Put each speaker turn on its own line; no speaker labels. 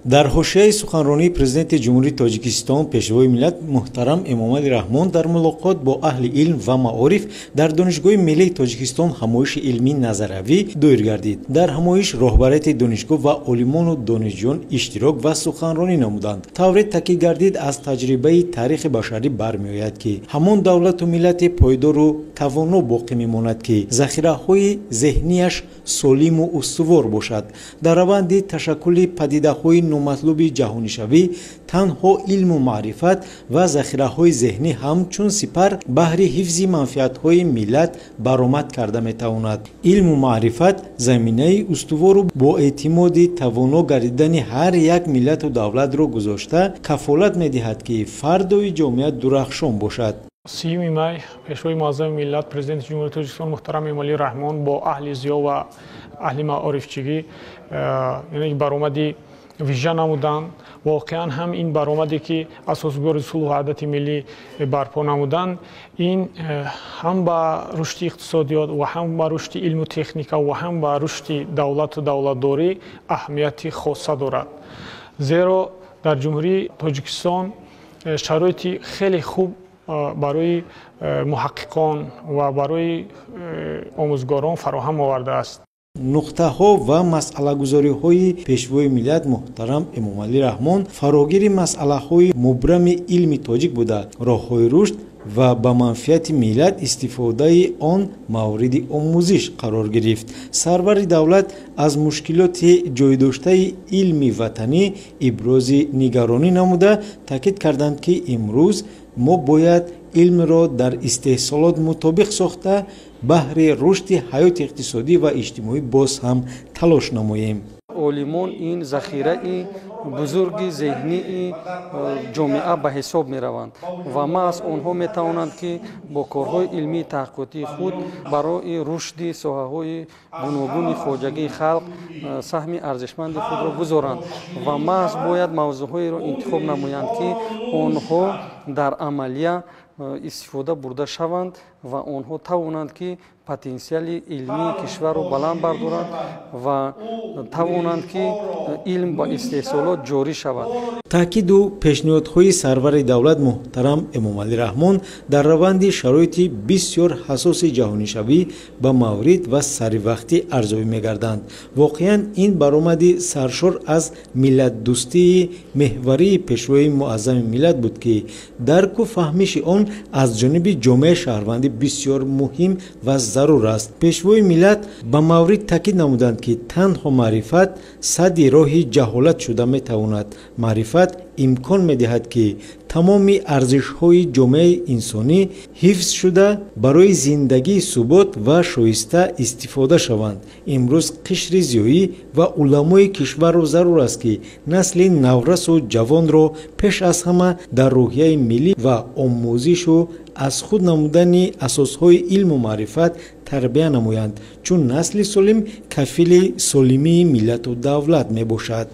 Дар ҳошияи суханронии Президенти Ҷумҳурии Тоҷикистон, Пешвои миллат муҳтарам Эмомалӣ Раҳмон дар мулоқот бо аҳли илм ва маориф дар Донишгоҳи миллии Тоҷикистон ҳамоиши илмии назариявӣ доир гардид. Дар ҳамоиш роҳбарияти донишгоҳ ва олимону донишҷӯён иштирок ва суханронӣ намуданд. Тавре таъкид гардид, аз таҷрибаи таърихи башарӣ бармеояд, ки ҳамон давлату миллати пойдору тавоно боқӣ мемонад, ки захираҳои зеҳнияш солиму устувор бошад. Дар раванди ташаккули падидаҳои номатлуби ҷаҳонишавӣ танҳо илму маърифат ва захираҳои зеҳнӣ ҳамчун сипар баҳри ҳифзи манфиатҳои миллат баромад карда метавонад. Илму маърифат заминаи устувору боэътимоди тавоно гардидани ҳар як миллату давлатро гузошта, кафолат медиҳад, ки фардои ҷомеа дурахшон бошад.
30 май Пешвои муаззами миллат, Президенти Ҷумҳурии Тоҷикистон муҳтарам Эмомалӣ Раҳмон бо аҳли зиё ва аҳли маорифчигӣ баромади вижа намуданд. Воқеан ҳам ин баромаде, ки асосгузори сулҳу ваҳдати миллӣ барпо намуданд, ин ҳам ба рушди иқтисодиёт ва ҳам ба рушди илму техника ва ҳам ба рушди давлату давлатдорӣ аҳамияти хоса дорад. Зеро дар Ҷумҳурии Тоҷикистон шароити хеле хуб барои муҳаққиқон ва барои омӯзгорон фароҳам овардааст.
Нуқтаҳо ва масъалагузориҳои Пешвои миллат муҳтарам Эмомалӣ Раҳмон фарогири масъалаҳои мубрами илми тоҷик буда, роҳҳои рушд ва ба манфиати миллат истифодаи он мавриди омӯзиш қарор гирифт. Сарвари давлат аз мушкилоти ҷойдоштаи илми ватанӣ ибрози нигаронӣ намуда, таъкид карданд, ки имрӯз мо бояд илмро дар истеҳсолот мутобиқ сохта, баҳри рушди ҳаёти иқтисодӣ ва иҷтимоӣ боз ҳам талош намоем.
Олимон ин захираи бузурги зеҳнии ҷомеа ба ҳисоб мераванд ва маҳз онҳо метавонанд, ки бо корҳои илмии таҳқиқотии худ барои рушди соҳаҳои гуногуни хоҷагии халқ саҳми арзишманди худро гузоранд ва маҳз бояд мавзӯъҳоеро интихоб намоянд, ки онҳо дар амалия истифода бурда шаванд ва онҳо тавонанд, ки потенсиали илмии кишварро баланд бардоранд ва тавонанд, ки илм ба истеҳсолот ҷорӣ шавад.
Таъкиду пешниҳодҳои сарвари давлат муҳтарам Эмомалӣ Раҳмон дар раванди шароити бисёр ҳассоси ҷаҳонишавӣ ба маврид ва саривақтӣ арзёбӣ мегарданд. Воқеан, ин баромади саршор аз миллатдӯстии меҳварии Пешвои муаззами миллат буд, ки дарку фаҳмиши он аз ҷониби ҷомеаи шаҳрвандӣ бисёр муҳим ва зарур аст. Пешвои миллат ба маврид таъкид намуданд, ки танҳо маърифат садди роҳи ҷаҳолат шуда метавонад. Маърифат имкон медиҳад, ки тамоми арзишҳои ҷомеаи инсонӣ ҳифз шуда, барои зиндагии субот ва шоиста истифода шаванд. Имрӯз қишри зиёӣ ва уламои кишварро зарур аст, ки насли наврасу ҷавонро пеш аз ҳама дар рӯҳияи миллӣ ва омӯзишу аз худ намудани асосҳои илму маърифат тарбия намоянд, чун насли солим кафили солимии миллату давлат мебошад.